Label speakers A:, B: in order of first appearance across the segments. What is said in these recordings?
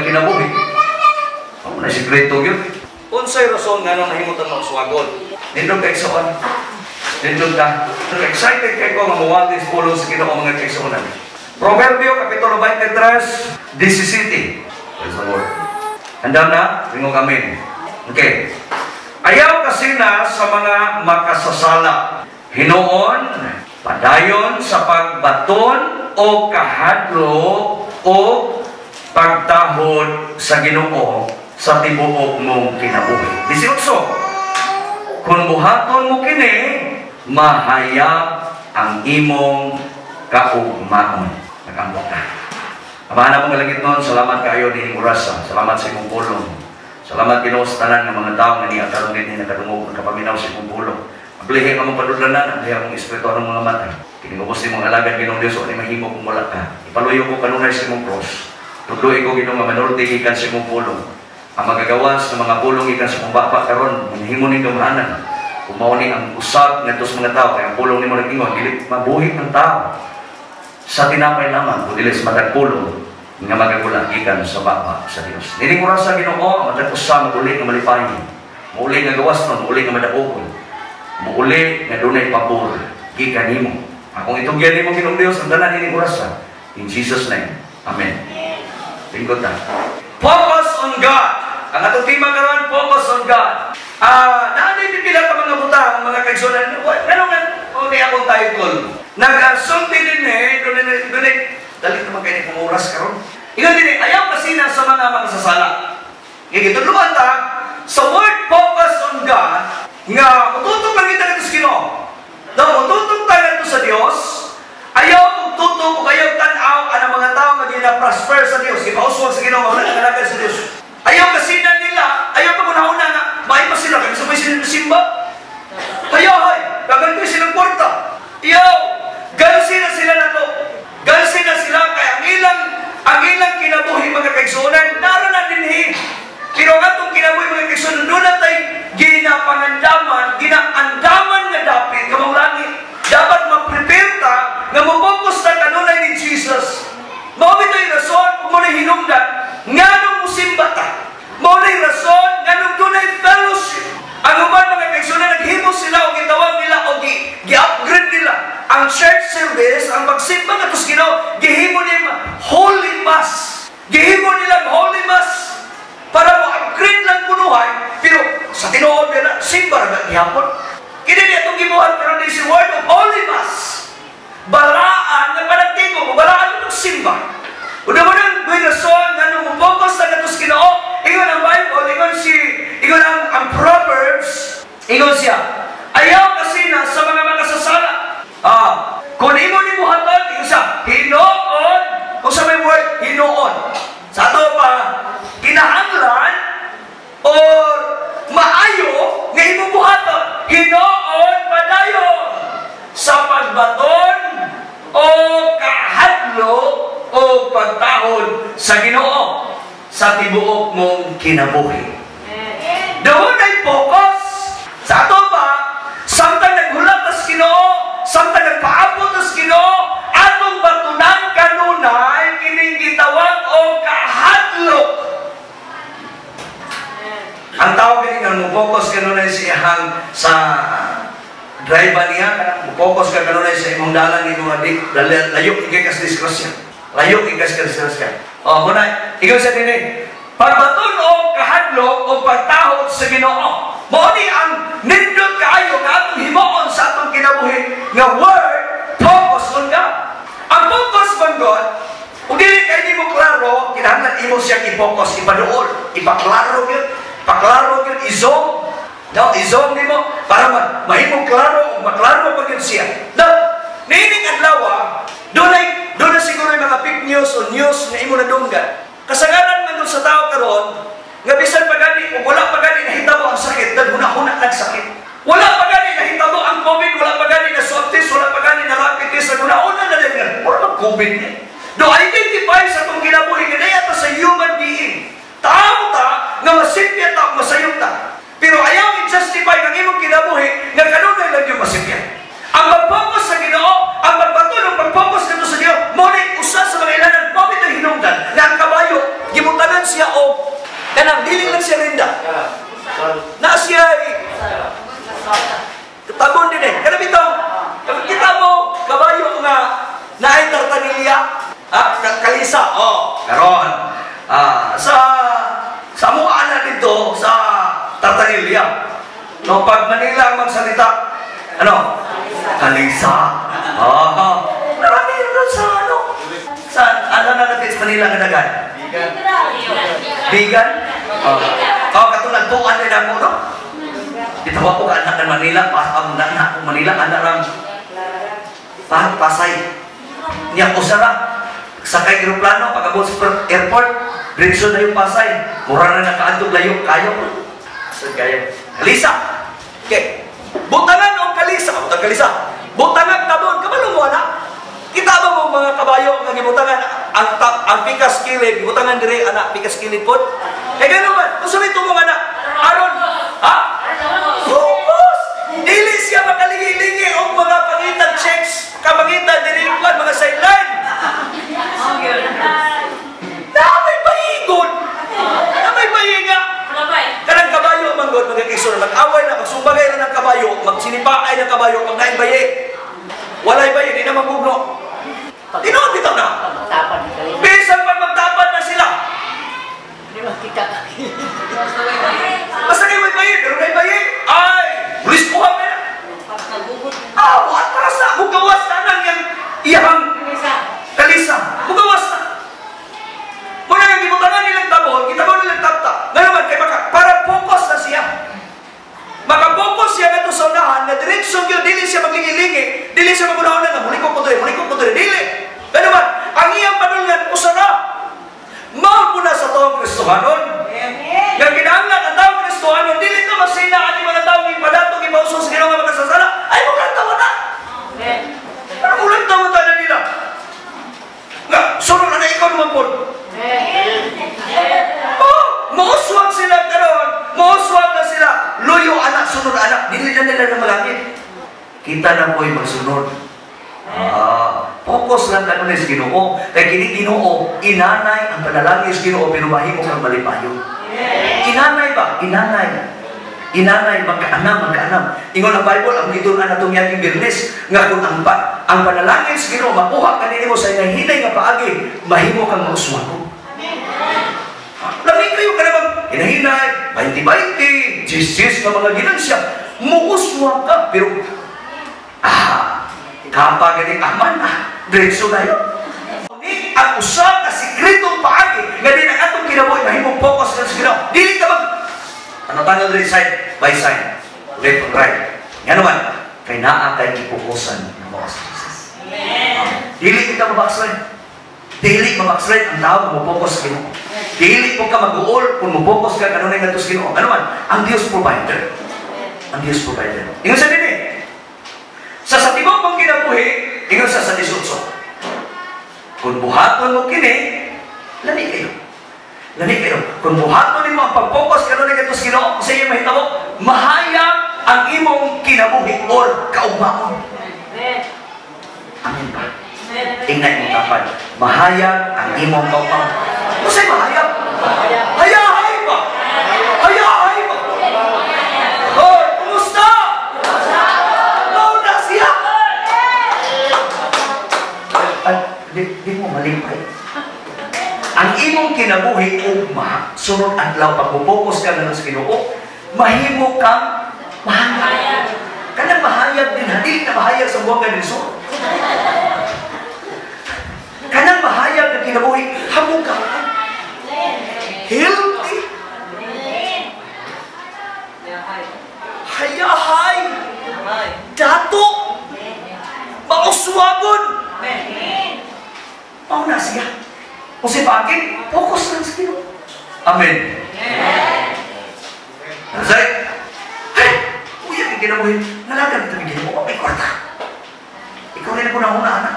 A: kinabuhi. Ako na sikreto yun. Unsay rason nga nung nahimutan mo uswagon? Nindot kay igsoon. Nindot ka. Excited kay ko nga muwali sa pulong sa Ginoo, mga kaigsuonan. Proverbio Kapitulo 23, 17. Praise the Lord. Handa na? Ringog amen. Okay. Ayaw kasi na sa mga makasasala. Hinuon, padayon sa pagbaton o kahadlok o pagtahod sa Ginoo sa tibuok mong kinabuhi. 18. Kung buhaton mo kini, mahayag ang imong kaugmaon. Nag-ambot ka. Amahan namong langitnon, salamat kayo ni orasa. Salamat sa imong pulong. Salamat, Ginoo, sa tanan ng mga tao nga niya karon din nakadungog, nakapaminaw sa imong pulong. Ablihi ang among padudlanan, ablihi ang espiritu ng mga mata. Kini ubos nimong alagad, Ginoong Dios, ni mahimo kung wala ka. Ipaluyo ko kanunay sa imong cross. Tudloi ko, Ginoo, nga manulti gikan sa imong pulong. Ang magagawas ng mga pulong gikan sa imong baba karon, mahimo ning gamhanan. Kung mao ni ang usab ngadto sa mga tao, kay ang pulong nimo nag-ingon, dili mabuhi ang tao sa tinapay lamang, kundi sa matag pulong nga magagula gikan sa baba sa Dios. Nining orasa, Ginoo, matag usa muli nga malipayon. Muuli nga gawas nun, muuli nga madaogon. Muuli nga dunay pabor gikan nimo. Akong itugyan nimo, Ginoong Dios, ang tanan nining orasa. In Jesus' name. Amen. Lingkod ta. Focus on God. Ang atong tema karon, focus on God. Ah, naa nay pipila ka mga butang, mga kaigsuonan. Ano nga o ni akong title? Nag-asulti din eh, doon doon dali naman kayo kung oras karon. Ingon din eh, ayaw kasi na sa mga makasasala. Ngayon, tudluan ta, sa word focus on God, nga mututok lang kita ngadto sa Ginoo. No, mututok ta ngadto sa Dios, ayaw kung tutok ug ayaw tan-aw ang mga tao nga gina-prosper sa Dios, gipauswag sa Ginoo, wala nangalaga sa Dios. Ayaw kasi na nila, ayaw pa una nga, may pa sila, kaya sabay sila simba. Ayaw, hay, gagan ko silang kwarta. Iyaw, gansi na sila na to. Gansi na sila, kaya ang ilang kinabuhi, mga kaigsuonan, naroon na dinhi. Pero ang atong kinabuhi, mga kaigsuonan, doon na tayo ginapangandaman, ginaandaman nga dapit, kamong langit. Dapat ma-prepare ta, nga mo-focus ta kanunay ni Jesus. Mao bito'y rason kung mo na hinungdan, nganong musimba ta. Mao na rason nganong dunay fellowship. Ang uban, mga kaigsuonan, naghimo sila og gitawag nila o gi-upgrade nila ang church service, ang pagsimba ngadto sa Ginoo, gihimo nila Holy Mass. Gihimo nilang Holy Mass para mo upgrade lang kunuhay, pero sa tinuod nila simba ra gihapon. Kini niya itong gibuhat pero this is word of Holy Mass. Balaan nga panagtigo, balaan itong simba. Una mo nang may rason nga nung mo-focus na ngadto sa Ginoo, ingon ang Bible, ingon ang Proverbs, ingon siya, ayaw kasi na sa mga makasasala. Ah, kung imo ni buhaton, ingon siya, hinuon, kung sa may word, hinuon. Sa ato pa, kinahanglan, or maayo, nga imong buhaton, hinuon padayon sa pagbaton o kahadlok o pagtahod sa Ginoo sa tibuok mong kinabuhi. Doon ay focus. Sa ato ba, samtang naghulat tas Ginoo, samtang nagpaabot tas Ginoo, atong batunan kanunay kining gitawag o kahadlok. Ang tao gani nga mo focus kanunay sa iyang sa driver niya, kanang mo focus ka kanunay sa imong dalan nimo nga di layo kay kas disgrasya. Layo kay kas disgrasya. Oh, muna, ikaw sa dinhi. Pagbaton o kahadlok o pagtahod sa Ginoo. Mao ni ang nindot kaayo nga atong himuon sa atong kinabuhi nga word focus on God. Ang focus man God, kung dili kay nimo klaro, kinahanglan imo siyang i-focus, ipaduol, ipaklaro gyud, paklaro gyud, i-zoom. No, i-zoom nimo para mahimong klaro ug maklaro pa gyud siya. No, niining adlaw, doon na siguro yung mga fake news o news nga imo nadunggan. Kasagaran man dun sa tao karon nga bisan pa gani ug wala pa gani nahitabo ang sakit, naghuna-huna nagsakit. Wala pa gani nahitabo ang COVID, wala pa gani na swab test, wala pa gani na rapid test, naghuna-huna na din nga, wala mag COVID ni. Do identify sa atong kinabuhi nga ta sa human being. Tao ta nga masipya ta, masayop ta. Pero ayaw i-justify ng imong kinabuhi nga kanunay lang yung masipya. Ang pag-focus sa Ginoo, ang pagbaton o pag-focus ngadto sa Ginoo, mao ni usa sa mga ilanan, mao bito'y hinungdan nga ang kabayo, gibutanan siya.
B: siya og kanang dili lang siya rinda. Na siya tabon din eh. Kana bitaw, kita mo kabayo nga naay tartanilya, kalisa. Oh,
A: karon sa amuan na dito sa Tartanilla. No, pag Manila ang magsalita, ano? Kalisa. Ah, marami yun doon sa ano? Sa ano na natin sa Manila nga dagan? Bigan? Oh, oh katong nagtuan din ako, no? Bitaw ako ka anak ng Manila, pas ang anak ko Manila, anak lang pa, Pasay. Niya ko sara, sakay eroplano, pag-abot sa airport, diretso na yung Pasay. Mura na nakaadtog layo, kayo. Saan kayo?
B: Kalisa. Okay. Butangan og kalisa, butang kalisa. Butangan tabon, kabalo mo ana. Kita ba mo mga kabayo nga gibutangan ang pikas kilid, gibutangan dire ana pikas kilid pod? Kay gano man, unsa may tumong ana? Aron, ha? Focus! Dili siya makalingi-lingi og mga pangitan checks, kamangitan diri kuan mga sideline. Na may pahigon. Na may pahinga. Kanang kabayo man gud mga kaigsoon, mag-away na magsumbagay na ng kabayo, magsinipaay ng kabayo pag naay baye. Walay baye, di na mabugno. Tinuod bitaw na. Bisan pa magtapad na sila.
C: Di makita.
B: Basta kayo may baye, pero may baye, ay, pulis po kami na. Ah, atras na. Mugawas na nang yang iyang kalisa. Mugawas na. Muna nga gibutangan nilang tabon, gitabon nilang tapta. Nga naman, kay maka, para focus na siya. Makapokus siya nga sa unahan, na diretso yun, dili siya maglingi-lingi, dili siya magunahon na nga, muli ko diri, muli ko diri, dili. Nga naman, ang iyang panulngan, usa na. Mao po na sa taong Kristohanon. Nga kinahanglan ang taong Kristohanon, dili ka masina ani mga taong ipadatong ipauso sa Ginoo nga makasasala, ay mo lang tawa na. Ano mo lang tawa na nila? Nga, sunod na ikaw naman po. Oh, mauswag sila karon, mauswag na sila. Luyo anak, sunod anak, dili na nila na malangit.
A: Kita na po'y magsunod. Ah, focus lang kanunay sa Ginoo. Kay kini Ginoo, inanay ang panalangin sa Ginoo pero mahimo kang malipayon. Inanay ba? Inanay. Inanay magkaanam, magkaanam. Ingon ang Bible, ang gitun-an natong yaging Biyernes, nga kung ang panalangin sa Ginoo makuha kanini mo sa hinay nga paagi, mahimo kang mauswagon. Lami kayo ka naman, hinahinay, 20-20, 10-10 nga mga ginansya, muuswag ka, pero kapag ganing aman na, diretso na yun.
B: Ni ang usa ka sikretong paagi nga din ang atong kinabuhi mahimong focus na sa Ginoo. Dili ka mag
A: ano tanong diri side by side, left and right. Nga naman, kay naa kay gipokusan nga mao si Jesus. Dili kita ma-backslide. Dili ma-backslide ang tao kung mo-focus sa Ginoo. Dili po ka mag-uol kung mo-focus ka kanunay ngadto sa Ginoo. Ano man, ang Dios provider. Ang Dios provider. Ingon sa dinhi.
B: Sa tibuok mong kinabuhi, ingon sa 18. Kung buhaton mo kini,
A: lami kayo. Lami kayo. Kung buhaton nimo ang pag-focus kanunay ngadto sa Ginoo, sa iyang mahitabo,
B: mahayag ang imong kinabuhi or kaugmaon.
A: Amen ba? Ingnan imong tapad. Mahayag ang imong kaugmaon.
B: Unsay mahayag? Hayahay ba? Hayahay ba? Hoy, kumusta? Mao na siya.
A: Ay, di mo malipay. Ang imong kinabuhi ugma, sunod adlaw pag mo-focus ka na sa Ginoo, mahimo kang mahayag. Kanang mahayag din, ha? Dili ka mahayag sa buwang ganito. Kanang mahayag na kinabuhi, hamog ka.
B: Healthy. Hayahay. Dato. Mauswagon.
A: Mao na siya. Kung si Bakit, focus lang sa Ginoo. Amen. Say, hey, uya kay kinabuhi, nalagan ito ni Ginoo, may kwarta. Ikaw rin ako nauna, anak.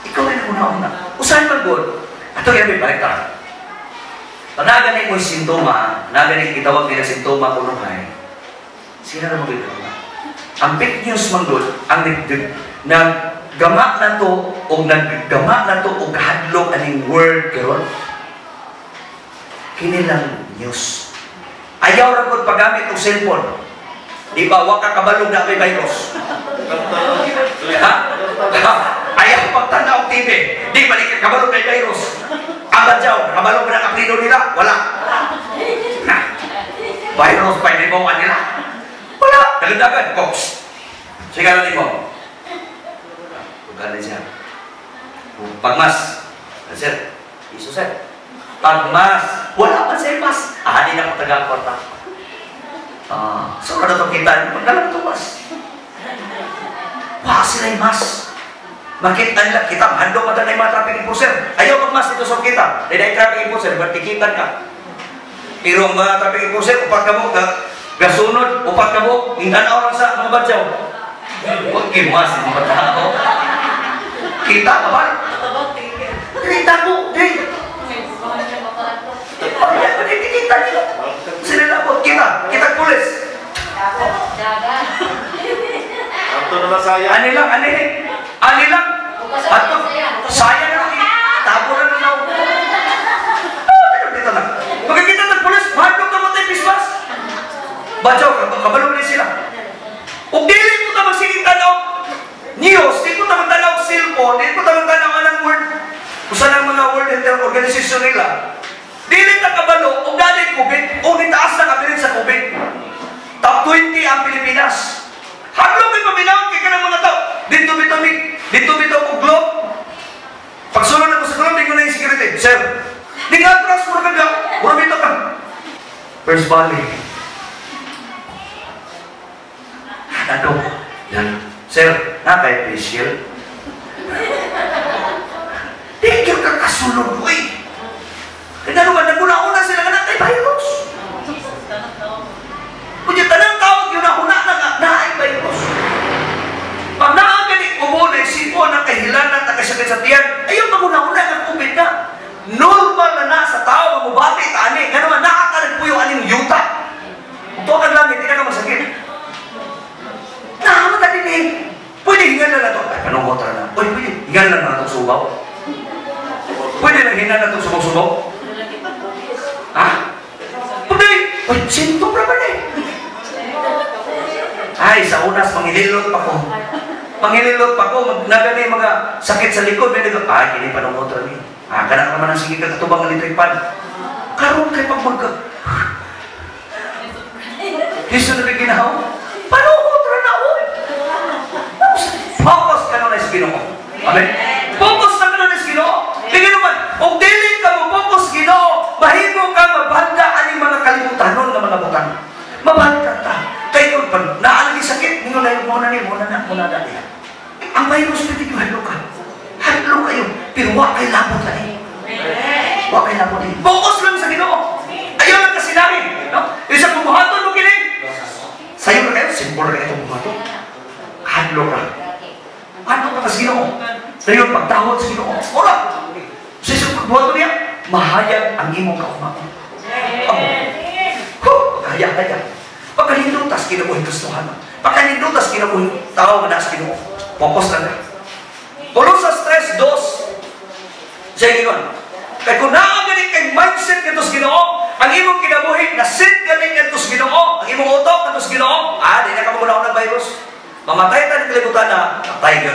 A: Ikaw rin ako nauna. Usahay man God. Ato yan may balik ta. Panagan mo yung sintoma, nagan yung itawag nila sintoma kunuhay, sila na magiging. Ang fake news man God, ang naggama na to o naggama na to o kahadlok aning word karon.
B: Kini lang news. Ayaw ra gud paggamit og cellphone. Di ba wa ka kabalog na may virus? Ha? Ayaw pagtanaw og TV. Di ba di ka kabalog na may virus? Ang badyaw, kabalog na kaplino nila? Wala. Ha? Virus pa inibawan nila? Wala. Dagan-dagan. Cox. Sige na mo. Huwag siya. Pagmas. Sir, iso sir. Pagmas. Wala man sa'yo mas. Ah, di na ko taga kwarta. Ah, so ano itong kita? Magdalang ito mas. Wala sila yung mas. Makita nila, kita, hando pa na yung mga traffic enforcer. Ayaw magmas dito sa kita. Dahil ay traffic enforcer, tikitan ka. Pero ang mga traffic enforcer, upat ka mo, gasunod, upat ka mo, hintanaw lang sa mga badyaw. Huwag kimas ang mga tao. Kita ka ba? Kita mo, di. Ay, kita nila. Sila na po, kita, kita pulis.
D: Anto na masaya.
B: Ani lang, ani. Ani lang. Ato, sayang na lang. Tapo na na lang. Dito na. Pagkakita ng pulis, mahadlok ka mo tayo pismas. Badyaw, kabalo na sila. Kung dili mo ta magsiging tanaw news, di mo ta magtanaw cellphone, di mo ta magtanaw anang word, kung saan ang mga World Health Organization nila, dili ta kabalo, o dali COVID, o nitaas na kabilin sa COVID. Top 20 ang Pilipinas. Hadlok kay paminawon kay kanang mga tao. Dito bitaw mi, dito bitaw og globe. Pagsulod na ko sa globe, ko na yung security. Sir, di nga atras mo ka ga, mura bitaw ka. First volley. Ano? Yan. Sir, na kay face shield. Di ka kakasulod, uy. Kaya naman, naguna-una sila nga na kay virus. Kunya tanang tawag yun na huna na nga, naay virus. Pag naagaling ubo na isipo na kahilanan na kasakit sa tiyan, ayaw pag-una-una nga COVID na. Normal na na sa tao, mamubati, tani. Nga naman, nakakalag po yung aning yuta. Ito ang langit, hindi na ka masakit. Nakamata din eh. Pwede hingan na na ito. Ay, anong kontra na? Uy, pwede. Hingan na na itong subaw. Pwede lang hingan na itong subaw-subaw. Ha? Pwede. Uy, sinto pa ba eh? Ay, sa unas, mangililot pa ko. Mangililot pa ko. Nagani mga sakit sa likod. May nag- ay, kini pa nung kontra niyo. Ah, kanak naman ang sige kakatubang ng electric pan. Karoon kay pag magka... Hiso na biginaw. Paano kontra na ako? Focus ka nun sa Ginoo. Amen? Focus na ka nun sa Ginoo. Kaya naman, kung dili ka mo focus Ginoo, mahimo ka mabanda aning mga kalibutanon nga mga butang. Mabanda ta. Kaya kung pag naalagi sakit, ninyo na yun, muna ni, muna na, muna na niya. Ang virus na tigyo, hadlo ka. Hadlo kayo, pero wa kay labot na eh. Wa kay labot eh. Focus lang sa Ginoo. Ayaw lang kasinahin. No? Yung sa pumuhaton mo kini. Sayo na kayo, simple na kayo itong buhaton. Hadlo ka. Hadlo ka sa Ginoo. Dayon pagtahod sa Ginoo. Ora! Sa isang pagbuhaton niya, mahayag ang imong kaugmaon. Amo. Huh! Kaya-kaya. Pagkalindutas kinabuhi Kristohano. Pagkalindutas kinabuhi tao nga nasa Ginoo. Focus lang ka. Colosas 3:2. Siya ingon. Kaya kung naagaling kay mindset nito sa Ginoo, ang imong kinabuhi na set galing nito sa Ginoo, ang imong utok nito sa Ginoo, ah, di na ka magunaw ng virus. Mamatay ta ng kalibutan na, patay ka.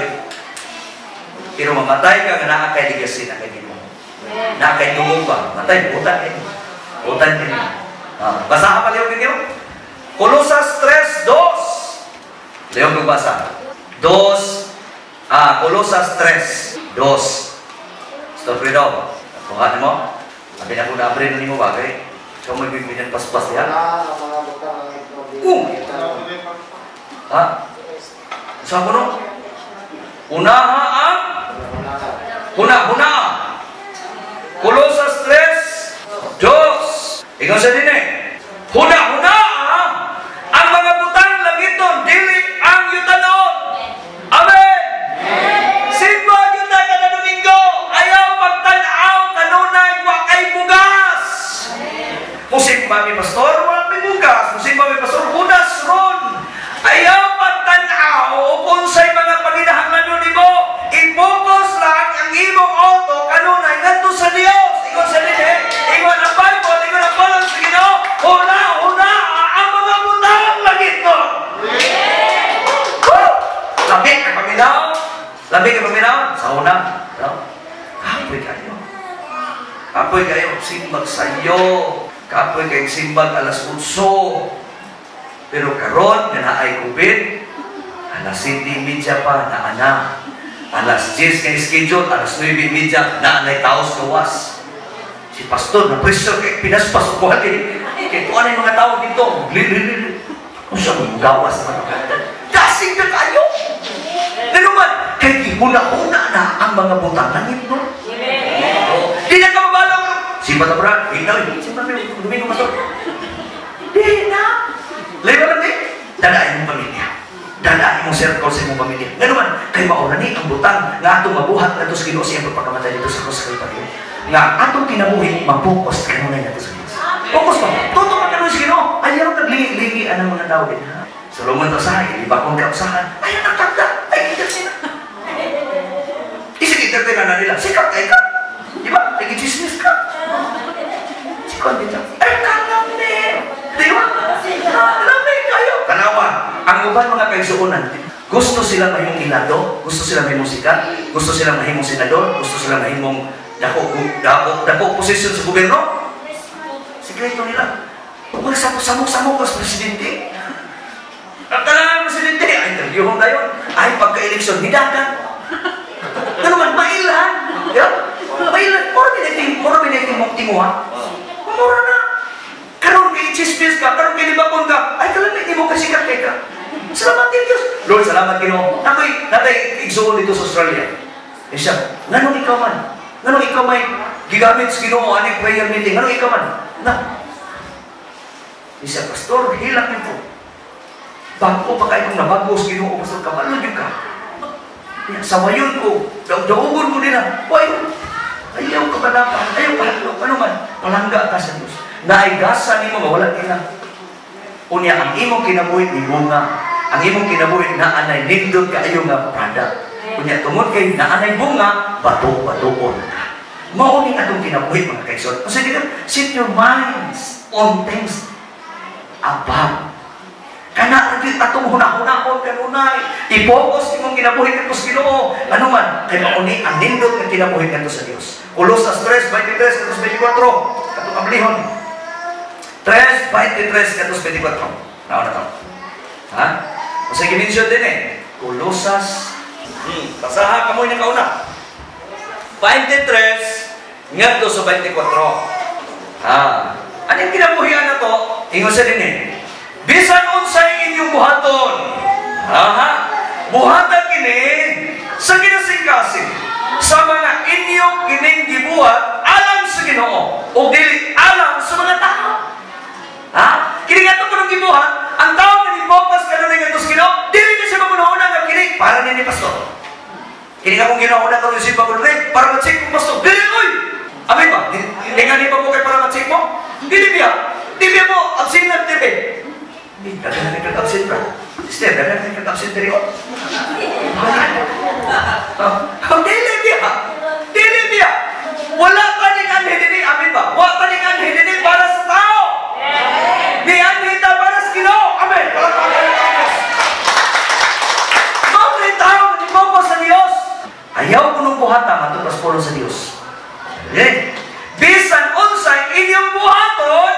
B: Pero mamatay ka nga naa kay legacy na kay Ginoo. Naa kay tungog ba? Matay, butan kayo. Butan kayo. Ah, basahan pa liyo ninyo. Colosas 3:2. Liyo kong basa. 2, Colosas 3:2. Stop read daw. Kuha mo. Sabi na kung na-abri na nimo bagay. Ikaw may bibigyan paspas niya. Ha? Saan ko no? Unaha ang? Huna-huna. Colosas 3:2. Ikaw sa din eh. Huna-huna ang mga butang langiton, dili ang yutanon. Amen! Simba yuta kada Domingo, ayaw magtanaw kanunay wa kay bugas. Musimba mi pastor, wa may bugas. Musimba mi pastor, hunas ron. Ayaw magtanaw kung sa'y mga panginahanglan nimo, i-focus lang ang imong auto kanunay ngadto sa Dios. Ingon sa dinhi, ingon ang Bible, ingon Labi kay paminaw sa una. No? Kapoy kayo. Kapoy kayo simbag sayo. Kapoy kay simbag alas 8. Pero karon nga naay COVID, alas 7:30 pa naa na. Alas 10 kay schedule, alas 9:30 naa nay taos gawas. Si pastor na pressure kay pinaspas ko ati. Kay tuan ay mga tao dito. Li. Unsa mo gawas man ka? Dasig na kayo. Ngano man kay gihuna-huna na ang mga butang langit, no? Di na ka mabalaw. Si Patabra, ikaw, simba mi Domingo pastor. Di na. Layo lang di. Dala imong pamilya. Dala imong circle sa imong pamilya. Ngano man kay maura ni ang butang nga atong mabuhat ngadto sa Ginoo sa iyang pagpakamatay dito sa krus sa Kalbaryo. Nga atong kinabuhi ma-focus kanunay ngadto sa Dios. Focus ba? Tutok ka kanunay sa Ginoo. Ayaw naglingi-lingi anang mga tao din, ha? Solomon ta usahay, libakon ka usahan. Ayaw nagtagda. Ay entertain na. Isig entertain na nila. Sikat kay ka. Di ba? Nagichismis ka. Sikat dito. Ay kanami. Di ba? Kanami kayo. Tanawa, ang uban mga kaigsuonan, gusto sila mahimong ilado, gusto sila mahimong sikat, gusto sila mahimong senador, gusto sila mahimong dako posisyon sa gobyerno. Sikreto nila. Magsamok-samok sa presidente. Ang kailangan presidente, ay interviewon tayo. Ay pagka-eleksyon, hidakan. Ano man, mailhan. Yeah? Mailhan. Mura biniting tinguha. Mura na. Karon kay chismis ka, karon kay libakon ka, ay kalami, di mo kasikat kay ka. Salamat din Diyos. Lord, salamat Ginoo. Ako'y natay igsuon dito sa Australia. Eh siya, nganong ikaw man? Nganong ikaw may gigamit sa Ginoo aning prayer meeting? Nganong ikaw man? Na. Eh siya, pastor, hilak nito. Bago pa kayo kung nabago sa Ginoo, pastor, kabalo yun ka. Sawayon ko, daugon ko nila. Why? Ayaw ka banakan, ayaw ka hadlok, ano man, palangga ka sa Diyos. Naigasa nimo mawala nila. Unya ang imong kinabuhi ni bunga. Ang imong kinabuhi na anay nindot kaayo nga product. Unya tungod kay naanay bunga, bato-batoon ka. Mao ni atong kinabuhi mga kaigsoon. Kasi dito, set your minds on things above. Kana gyud atong hunahunahon kanunay. I-focus imong kinabuhi ngadto sa Ginoo. Ano man kay mao ni ang nindot nga kinabuhi ngadto sa Dios. Colosas 3:23 ngadto 24. Katong ablihon. 3:23 ngadto 24. Naon na to? Ha? Unsay gi-mention din eh? Colosas. Basaha kamoy na kauna. 23 ngadto sa 24. Ha. Anong kinabuhian na to? Ingon sa din eh. Bisan unsay inyong buhaton. Aha. Buhatan kini sa kinasingkasing sa mga inyong kining gibuhat alang sa Ginoo o dili alang sa mga tao. Ha? Kini nga itong gibuhat, ang tao nga ni-focus kanunay ngadto sa Ginoo, dili na siya magunahuna nga kini para ni pastor. Kini nga kung ginauna karon si Pagulre para ma-check mo pastor. Dili oy. Abi ba? Di nga ni pa mo kay para ma-check mo? Dili biya. Dili biya mo absent na TV. Daghan na kag absent ra. Sister, daghan na kag absent diri oh. Dili biya. Dili biya. Wala pa ning anhi dinhi, amen ba? Wa pa ning anhi dinhi para sa tao. Ni anhi ta para sa Ginoo. Amen. Palakpakan ang Diyos. Mao ni tao ni focus sa Dios. Ayaw kunong buhata ngadto pas pulong sa Dios. Eh, bisan unsay inyong buhaton,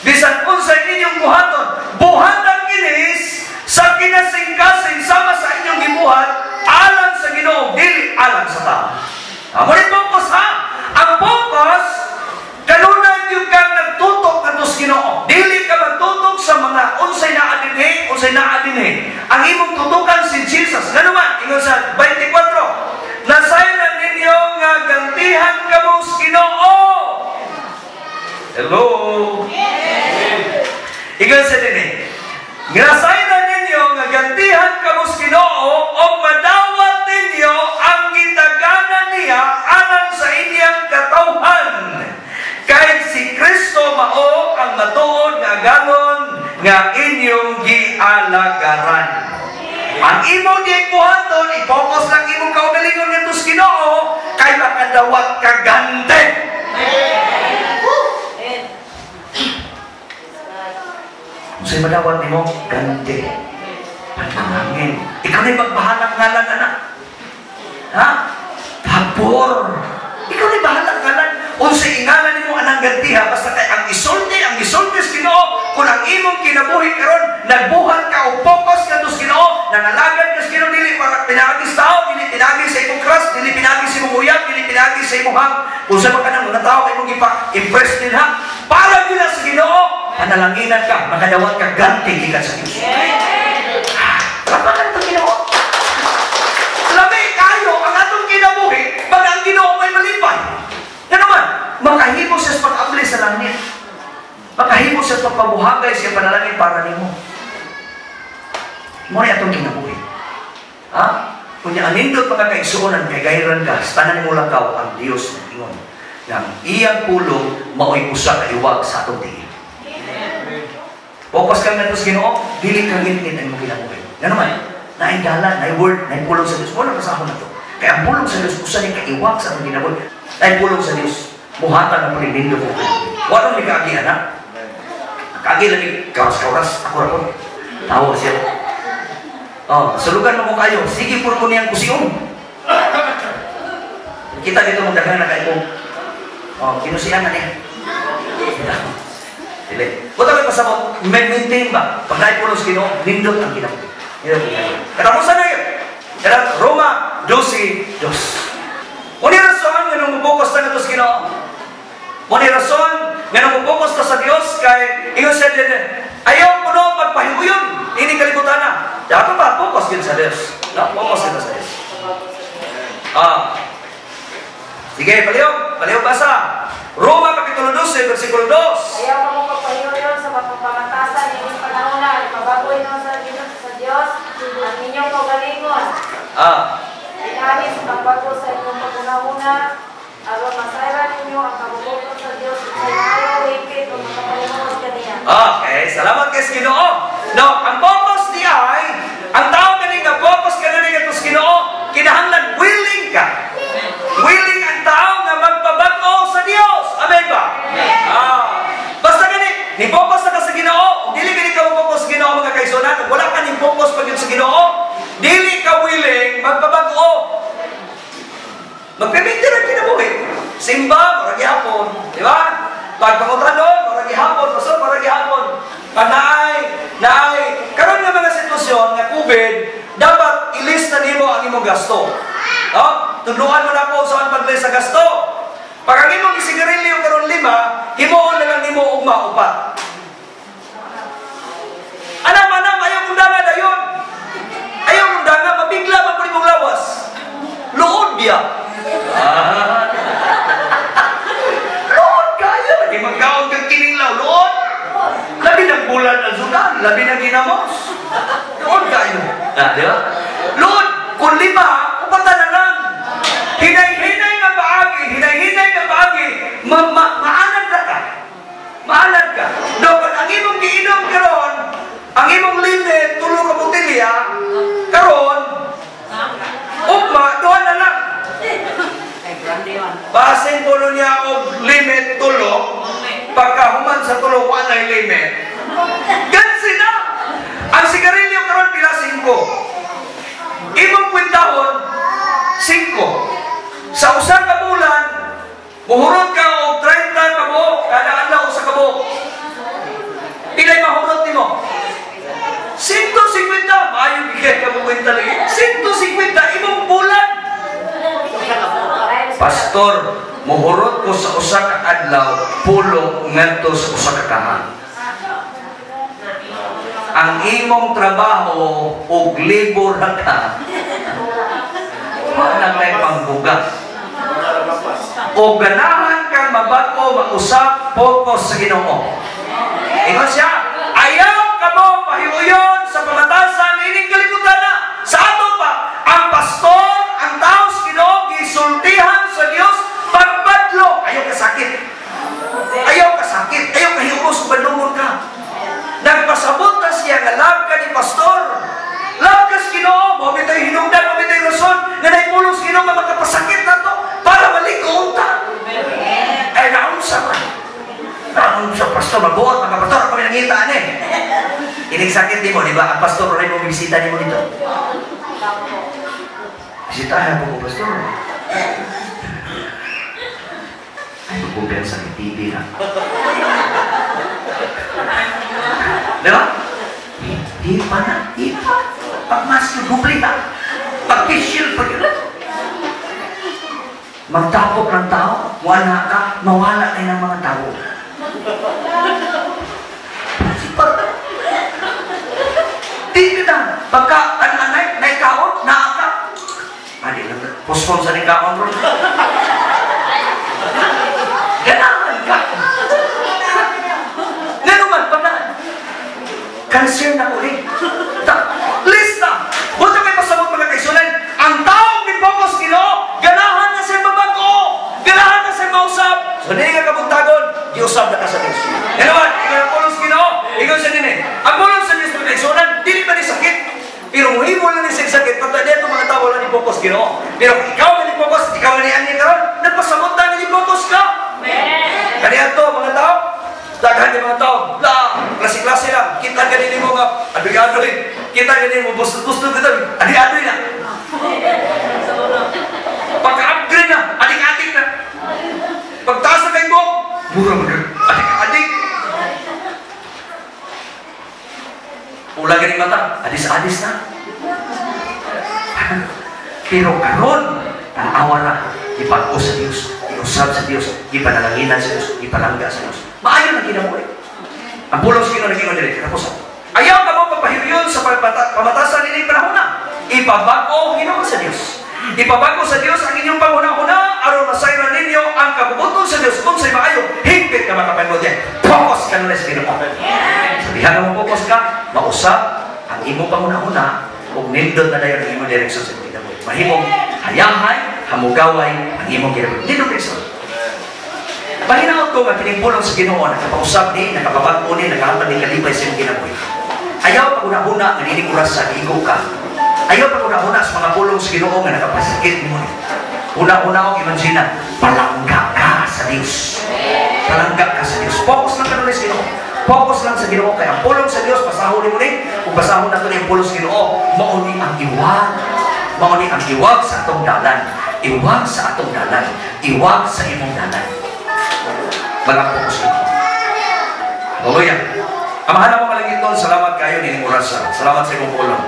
B: bisan unsay inyong buhaton, buhatan kinis sa kinasingkasing sama sa inyong gibuhat alang sa Ginoo, dili alang sa tao. Amo ni focus ha. Ang focus kanunay yung kang nagtutok ngadto sa Ginoo. Dili ka magtutok sa mga unsay naa dinhi, unsay naa dinhi. Ang imong tutukan si Jesus. Ngano man ingon sa 24, nasayran ninyo nga gantihan kamo sa Ginoo. Hello. Ingon sa dinhi, nasayran ninyo nga gantihan kamo sa Ginoo o madawat ninyo ang gitaganan niya alang sa inyang katawhan. Kay si Kristo mao ang matuod nga agalon nga inyong gialagaran. Ang imong gibuhaton, i-focus lang imong kaugalingon ngadto sa Ginoo kay makadawat ka gante. Unsay madawat nimo? Gante. Panalangin. Ikaw na'y magbahalang ngalan anak. Ha? Pabor. Ikaw ni bahala ngalan. Unsa ingalan nimo anang gantiha basta kay ang isulti sa Ginoo kung ang imong kinabuhi karon nagbuhat ka og focus ngadto sa Ginoo, nangalagad ka sa Ginoo dili para pinaagi sa tao, dili pinaagi sa imong crush, dili pinaagi sa imong uyab, dili pinaagi sa imong hang. Unsa man kanang mga tao kay imong ipa-impress din ha. Para gyud sa Ginoo, panalanginan ka, makadawat ka ganti gikan sa Dios. Palakpakan itong Ginoo. Lami kayo ang atong kinabuhi pag ang Ginoo may malipay. Nga naman, makahimo siya sa pag-abli sa langit. Makahimo siya sa pagpabuhagay siya panalangin para nimo. Mo ni atong kinabuhi. Ha? Kunya anindot pa ka kaigsuonan kay gayran ka, sa tanan nimo lakaw ang Dios nag-ingon. Nga ang iyang pulong mao'y usa ka iwag sa atong tiil. Focus kang ngadto sa Ginoo, dili ka ngitngit ang imong kinabuhi. Nga naman, naay dalan, naay word, naay pulong sa Dios. Wala basahon na to. Kaya ang pulong sa Dios usa ni kaiwag sa atong kinabuhi. Naay pulong sa Dios, muhatag ang pagnindo ko. Wala ni kaagi ana. Kaagi lang ni kauras-kauras, ako ra ko. Tawo siya. Oh, sulugan mo ko kayo. Sige puro ko niyang kusiyon. Kita dito mong daghan na kayo. Oh, kinusiyan na niya. Dili. Buta may pasabot, may maintain ba? Pag naipulong sa Ginoo, nindot ang kinabuhi. Nindot ang kinabuhi. Katapusan na yun. Kaya Roma 12:2. Muna rason nga nung mupokus ta ngadto sa Ginoo. Muna rason nga nung mupokus ta sa Dios kay ingon siya din, ayaw kuno pagpahiuyon ini kalibutan na. Dapat pa focus gyud sa Dios. No, focus gyud sa Dios. Ah. Sige, palihog, palihog basa. Roma kapitulo 12 versikulo 2.
E: Ayaw kamo pagpahiuyon sa pamatasan ining panahona, ipabagoy no sa Ginoo sa Dios ang inyong kaugalingon.
B: Ah.
E: Pinaagi sa pagbago sa inyong pag-unahuna, aron masayran ninyo ang kabubut-on sa Dios ug sa maayo, hingpit ug makapahimuot kaniya.
B: Okay, salamat kay sa Ginoo. No, ang focus niya ay ang tao kani nga focus kanani ngadto sa Ginoo, kinahanglan willing ka. Willing ang tao nga magpabag-o sa Dios. Amen ba? Ah, basta gani, ni focus na ka sa Ginoo, ug dili gani ka mo-focus sa Ginoo mga kaigsuonan, ug wala ka ning focus pag sa Ginoo, dili ka willing magpabag-o. Magpiminti ang kinabuhi. Simba, murag gihapon, di ba? Pagpangutanon, murag gihapon, pastor, murag gihapon. Pag naay, karon nga mga sitwasyon nga COVID, dapat ilist na nimo ang imong gasto. No? Tudluan mo na po saan pag-list sa gasto. Pag ang imong isigarilyo karon 5, himuon na lang nimo ugma 4. Anam, anam, ayaw kong danga dayon. Ayaw kong danga, mabigla man po nimong lawas. Luod biya. Ah. Luod kayo. Di magkaon kang kininglaw, luod. Labi ng bulan ang sudan, labi ng ginamos. Luod kayo. Ah, di ba? Luod, kung 5, upatan na lang. Hinay-hinay nga paagi, hinay-hinay nga paagi, maanad na ka. Maanad ka. No, kung ang imong giinom karon, ang imong limit, tulo ka botelya, karon, ugma, doon na lang. Basin po nun niya og limit tulo, pagkahuman sa tulo, wala limit. Gansi na! Ang sigarilyo karon pila 5. Imong kwentahon, 5. Sa usa ka bulan, muhurot ka og 30 ka buok, kada adlaw usa ka buok. Pilay mahurot nimo? 150, maayo bigay ka mo kwenta lagi. 150 imong bulan. Pastor, muhurot ko sa usa ka adlaw, pulo ngadto sa usa ka kaha. Ang imong trabaho og libur ra ka. Wala may pangbugas. O ganahan kang mabag-o, mausap, focus sa Ginoo. Ingon siya, ayaw kamo pahiuyon sa pamatasan ining kalibutan na. Sa ato pa, ang pastor, ang tao sa Ginoo, gisultihan sa Dios pagbadlo. Ayaw kasakit. Ayaw kasakit. Ayaw kahibos, badlungon ka. Nagpasabot na siya nga love ka ni pastor. Love ka sa Ginoo. Mao bitay hinungdan, mao bitay rason nga naipulong sa Ginoo nga magkapasakit na to para malig-on ta. Ay naunsa man. Naunsa pastor, mabuot mga pastor, ako may nangita ani. Ining sakit nimo, di ba? Ang pastor rin mo bisita nimo dito.
A: Bisitahan ako ko, pastor. Ay, magkumpiyansa ng TV na. Di ba? Di pa na, di pa. Pag-mask, dubli na. Pag-facial, pag magtapok ng tao, wala ka, mawala na ng mga tao. Sipag. Di na. Pagka, ananay, naikaon, naaka. Adi lang, postpone sa nikaon bro. Ganahan ka. Gano'n man, pagdaan. Cancer na uli. Lista! Buta may pasabot mga kaisunan, ang taong ni-focus Ginoo, ganahan na siya mabago, ganahan na siya mausap. So, hindi nga kabuntagon, giusap na ka sa Diyos. Gano'n man, ikaw ang pulong sa Ginoo, ikaw sa nini. Ang pulong sa Diyos mga kaisunan, dili man ni sakit. Pero muhimo lang ni siyang sakit, pagka dito mga tao wala ni-focus Ginoo. Pero kung ikaw na ni-focus, ikaw na ni-ani karon, nagpasabot na ni-focus ka. Kaniya to, mga tao, daghan yung mga tao, la, klase-klase lang, kita ganin mo nga, adoy-adoy, kita ganin mo, bustot-bustot ito, adoy-adoy na. Pagka-upgrade na, adik-adik na. Pagtaas na kayo mo, mura mo, adik-adik. Pula ganing mata, adis-adis na. Pero karon, tanawa na, ipag-o sa Diyos, iusap sa Diyos, ipanalanginan sa Diyos, ipalangga sa Diyos. Maayo na kinabuhi. Ang pulong sa Ginoo naging dili katapusan. Ayaw ka mo papahiryon sa pamatasan nining panahona. Ipabago Ginoo sa Dios. Ipabago sa Dios ang inyong panghuna-huna aron masayran ninyo ang kabubuton sa Dios kung say maayo, higpit ka makapanod yan. Focus ka na sa Ginoo. Sabihan mo focus ka, mausap ang imong panghuna-huna ug nindot na dayon ang imong direksyon sa kinabuhi. Mahimong hayahay, hamugaway ang imong kinabuhi. Nindot direksyon. Pahinaot ko nga kining pulong sa Ginoo nakapausap ni, nakapabag-o ni, nakahatag ni kalipay sa imong kinabuhi. Ayaw pag-una-una nga nining oras sa giigo ka. Ayaw pag-una-una sa mga pulong sa Ginoo nga nakapasakit nimo ni. Una-una og imagina, palangga ka sa Dios. Palangga ka sa Dios. Focus lang ka sa Ginoo. Focus lang sa Ginoo kay ang pulong sa Dios basahon nimo ni, ug basahon nato ni ang pulong sa Ginoo, mao ni ang iwag. Mao ni ang iwag sa atong dalan. Iwag sa atong dalan. Iwag sa imong dalan. Malakpo ko sa inyo. Hallelujah. Amahan mo malangiton, salamat kayo nining oras. Salamat sa imong pulong.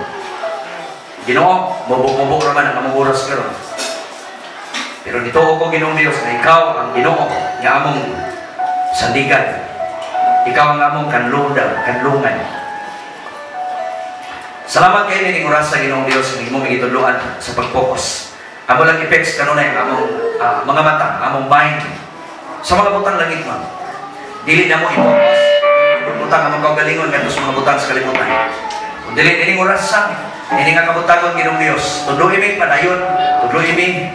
A: Ginoo, mubok-mubok naman ang among oras karon. Pero nito ko Ginoong Dios na ikaw ang Ginoo nga among sandigan. Ikaw ang among kanlungan. Salamat kayo nining oras sa Ginoong Dios nga imong gitudloan sa pag-focus. Amo lang i-fix kanunay ang among mga mata, among mind sa mga butang langit man. Dili na mo i-focus butang ang kaugalingon ngadto sa mga butang sa kalibutan. Kung dili nining oras sa nining nga kabutagon Ginoong Dios, tudloy mi padayon, tudloy mi.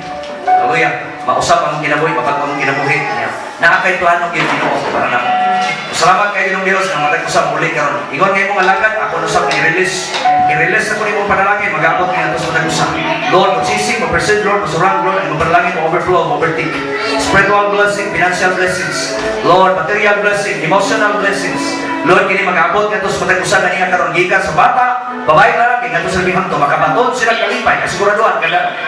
A: Hallelujah. Mausap ang kinabuhi, mapag ang kinabuhi. Naa kay plano Ginoo para namo. Salamat kay Ginoong Dios nga matag usab muli karon. Ingon kay imong alagad, ako na usab i-release. I-release ako nimong panalangin, mag-abot kini sa matag usa. Lord, magsisig, ma-present, Lord, masurang, Lord, ang imong panalangin ma-overflow, ma-overtake. Spiritual blessing, financial blessings, Lord, material blessing, emotional blessings. Lord, kini mag-abot ngadto sa matag usa kaniya karon gikan sa bata, babae lalaki ngadto sa labing hamto, makabaton sila kalipay, kasiguraduhan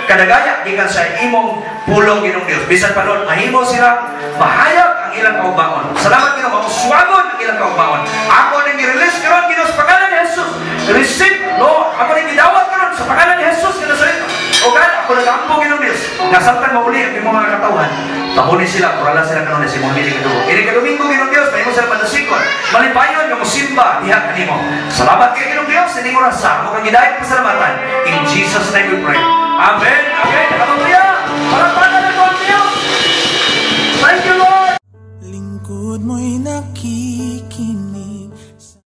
A: kadagaya gikan sa imong pulong Ginoong Dios. Bisan pa Lord, mahimo sila mahayag ang ilang kaugmaon. Salamat Ginoo, mauswagon ang ilang kaugmaon. Ako ning i-release karon Ginoo sa pangalan ni Jesus. Receive, Lord, ako ning gidawat karon sa pangalan ni Jesus nga Nazaret. O God, ako nagaampo Ginoong Dios nga samtang mauli ang imong mga katawhan, tahuni sila, kurala sila karon sa imong miling dugo. Kini ka Domingo Ginoong Dios, mahimo sila panasikon, malipayon nga mosimba diha kanimo. Salamat kay Ginoong Dios, ining oras sa amo kang gidayeg pasalamatan. In Jesus name we pray. Amen. Amen.